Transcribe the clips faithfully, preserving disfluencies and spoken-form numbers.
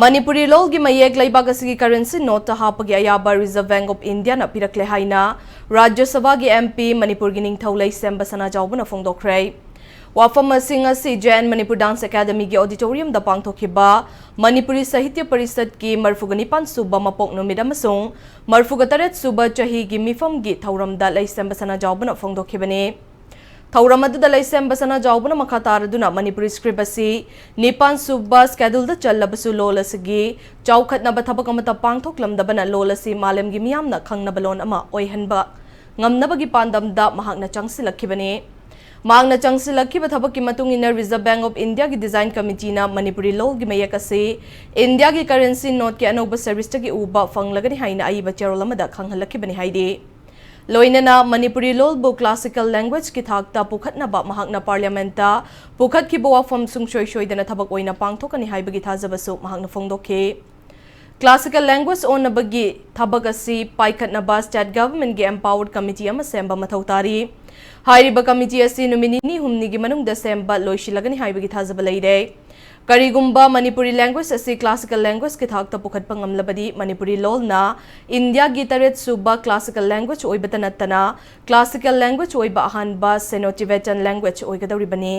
ꯃꯅꯤꯄꯨꯔꯤ ꯂꯣꯜꯒꯤ ꯃꯌꯦꯛ ꯂꯩꯕꯥꯛ ꯑꯁꯤꯒꯤ currency note ꯇ ꯍꯥꯞꯄꯒꯤ ꯑꯌꯥꯕ Reserve Bank of India ꯅ ꯄꯤꯔꯛꯂꯦ ꯍꯥꯏꯅ ꯔꯥꯖ꯭ꯌ ꯁꯚꯥꯒꯤ M P ꯃꯅꯤꯄꯨꯔꯒꯤ ꯅꯤꯡꯊꯧ ꯂꯩꯁꯦꯝꯕ ꯁꯅꯥꯖꯥꯎꯕꯅ ꯐꯣꯡꯗꯣꯛꯈ꯭ꯔꯦ꯫ ꯋꯥꯐꯝ ꯑꯁꯤ ꯉꯁꯤ J N Manipur Dance Academy ꯒꯤ auditorium ꯗ ꯄꯥꯡꯊꯣꯛꯈꯤꯕ ꯃꯅꯤꯄꯨꯔꯤ ꯁꯥꯍꯤꯇ꯭ꯌ ꯄꯔꯤꯁꯠꯀꯤ ꯃꯔꯤꯐꯨꯒ ꯅꯤꯄꯥꯟ ꯁꯨꯕ ꯃꯄꯣꯛ ꯅꯨꯃꯤꯠ ꯑꯃꯁꯨꯡ ꯃꯔꯤꯐꯨꯒ ꯇꯔꯦꯠ ꯁꯨꯕ ꯆꯍꯤꯒꯤ ꯃꯤꯐꯝꯒꯤ ꯊꯧꯔꯝꯗ ꯂꯩꯁꯦꯝꯕ ꯁꯅꯥꯖꯥꯎꯕꯅ ꯐꯣꯡꯗꯣꯛꯈꯤꯕꯅꯤ꯫ ꯊꯧꯔꯝ ꯑꯗꯨꯗ ꯂꯩꯁꯦꯝꯕ ꯁꯅꯥꯖꯥꯎꯕꯅ ꯃꯈꯥ ꯇꯥꯔꯗꯨꯅ ꯃꯅꯤꯄꯨꯔꯤ script ꯑꯁꯤ ꯅꯤꯄꯥꯟ ꯁꯨꯕ schedule ꯗ ꯆꯜꯂꯕꯁꯨ ꯂꯣꯜ ꯑꯁꯤꯒꯤ ꯆꯥꯎꯈꯠꯅꯕ ꯊꯕꯛ ꯑꯃꯠꯇ ꯄꯥꯡꯊꯣꯛꯂꯝꯗꯕꯅ ꯂꯣꯜ ꯑꯁꯤ ꯃꯥꯂꯦꯝꯒꯤ ꯃꯤꯌꯥꯝꯅ ꯈꯪꯅꯕ ꯂꯣꯟ ꯑꯃ ꯑꯣꯏꯍꯟꯕ ꯉꯝꯅꯕꯒꯤ ꯄꯥꯟꯗꯝꯗ ꯃꯍꯥꯛꯅ ꯆꯪꯁꯤꯜꯂꯛꯈꯤꯕꯅꯤ꯫ ꯃꯍꯥꯛꯅ ꯆꯪꯁꯤꯜꯂꯛꯈꯤꯕ ꯊꯕꯛꯀꯤ ꯃꯇꯨꯡ ꯏꯟꯅ Reserve Bank of India ꯒꯤ Design Committee ꯅ ꯃꯅꯤꯄꯨꯔꯤ ꯂꯣꯜꯒꯤ ꯃꯌꯦꯛ ꯑꯁꯤ India ꯒꯤ currency note ꯀꯤ ꯑꯅꯧꯕ series ꯇꯒꯤ ꯎꯕ ꯐꯪꯂꯒꯅꯤ ꯍꯥꯏꯅ ꯑꯏꯕ ꯆꯦꯔꯣꯜ ꯑꯃꯗ ꯈꯪꯍꯜꯂꯛꯈꯤꯕꯅꯤ ꯍꯥꯏꯔꯤ꯫ ꯂꯣꯏꯅꯅ ꯃꯅꯤꯄꯨꯔꯤ ꯂꯣꯜꯕꯨ classical language ꯀꯤ ꯊꯥꯛꯇ ꯄꯨꯈꯠꯅꯕ ꯃꯍꯥꯛꯅ Parliament ꯇ ꯄꯨꯈꯠꯈꯤꯕ ꯋꯥꯐꯝ ꯁꯨꯡꯁꯣꯏ ꯁꯣꯏꯗꯅ ꯊꯕꯛ ꯑꯣꯏꯅ ꯄꯥꯡꯊꯣꯛꯀꯅꯤ ꯍꯥꯏꯕꯒꯤ ꯊꯥꯖꯕꯁꯨ ꯃꯍꯥꯛꯅ ꯐꯣꯡꯗꯣꯛꯈꯤ꯫ Classical language ꯑꯣꯟꯅꯕꯒꯤ ꯊꯕꯛ ꯑꯁꯤ ꯄꯥꯏꯈꯠꯅꯕ state government ꯀꯤ empowered committee ꯑꯃ ꯁꯦꯝꯕ ꯃꯊꯧ ꯇꯥꯔꯤ꯫ ꯍꯥꯏꯔꯤꯕ committee ꯑꯁꯤ ꯅꯨꯃꯤꯠ ꯅꯤꯅꯤ ꯍꯨꯝꯅꯤꯒꯤ ꯃꯅꯨꯡꯗ ꯁꯦꯝꯕ ꯂꯣꯏꯁꯤꯜꯂꯒꯅꯤ ꯍꯥꯏꯕꯒꯤ ꯊꯥꯖꯕ ꯂꯩꯔꯦ꯫ ꯀꯔꯤꯒꯨꯝꯕ ꯃꯅꯤꯄꯨꯔꯤ language ꯑꯁꯤ classical language ꯀꯤ ꯊꯥꯛꯇ ꯄꯨꯈꯠꯄ ꯉꯝꯂꯕꯗꯤ, ꯃꯅꯤꯄꯨꯔꯤ ꯂꯣꯜꯅ India ꯒꯤ ꯇꯔꯦꯠ ꯁꯨꯕ classical language ꯑꯣꯏꯕꯇ ꯅꯠꯇꯅ, classical language ꯑꯣꯏꯕ ꯑꯍꯥꯟꯕ Sino-Tibetan language ꯑꯣꯏꯒꯗꯧꯔꯤꯕꯅꯤ꯫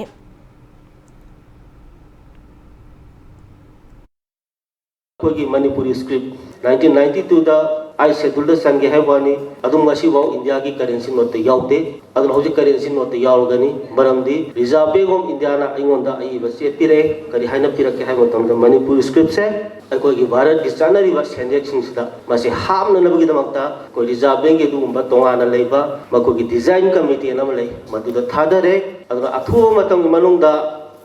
ꯑꯩꯈꯣꯏꯒꯤ ꯃꯅꯤꯄꯨꯔꯤ script nineteen ninety-two ꯗ Eighth Schedule ꯗ ꯆꯟꯒꯦ ꯍꯥꯏꯕ ꯋꯥꯅꯤ, ꯑꯗꯨꯝ ꯉꯁꯤꯐꯥꯎ India ꯒꯤ currency note ꯇ ꯌꯥꯎꯗꯦ꯫ ꯑꯗꯨꯅ ꯍꯧꯖꯤꯛ currency note ꯇ ꯌꯥꯎꯔꯒꯅꯤ, ꯃꯔꯝꯗꯤ Reserve Bank of India ꯅ ꯑꯩꯉꯣꯟꯗ ꯑꯏꯕ ꯆꯦ ꯄꯤꯔꯛꯑꯦ꯫ ꯀꯔꯤ ꯍꯥꯏꯅ ꯄꯤꯔꯛꯀꯦ ꯍꯥꯏꯕ ꯃꯇꯝꯗ, ꯃꯅꯤꯄꯨꯔꯤ script ꯁꯦ ꯑꯩꯈꯣꯏꯒꯤ ꯚꯥꯔꯠꯀꯤ ꯆꯠꯅꯔꯤꯕ ꯁꯦꯟꯌꯦꯛꯁꯤꯡꯁꯤꯗ ꯃꯁꯤ ꯍꯥꯞꯅꯅꯕꯒꯤꯗꯃꯛꯇ ꯑꯩꯈꯣꯏ Reserve Bank ꯀꯤ ꯑꯗꯨꯒꯨꯝꯕ ꯇꯣꯉꯥꯟꯅ ꯂꯩꯕ ꯃꯈꯣꯏꯒꯤ design committee ꯑꯃ ꯂꯩ, ꯃꯗꯨꯗ ꯊꯥꯗꯔꯦ꯫ ꯑꯗꯨꯒ ꯑꯊꯨꯕ ꯃꯇꯝꯒꯤ ꯃꯅꯨꯡꯗ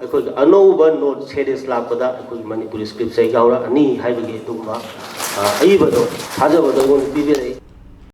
ꯑꯩꯈꯣꯏꯒꯤ ꯑꯅꯧꯕ note series ꯂꯥꯛꯄꯗ ꯑꯩꯈꯣꯏꯒꯤ ꯃꯅꯤꯄꯨꯔꯤ script ꯁꯦ ꯌꯥꯎꯔꯛꯑꯅꯤ ꯍꯥꯏꯕꯒꯤ ꯑꯗꯨꯒꯨꯝꯕ, ꯑ, ꯑꯏꯕꯗꯣ, ꯊꯥꯖꯕꯗꯣ ꯑꯩꯉꯣꯟꯗ ꯄꯤꯕꯤꯔꯛꯏ꯫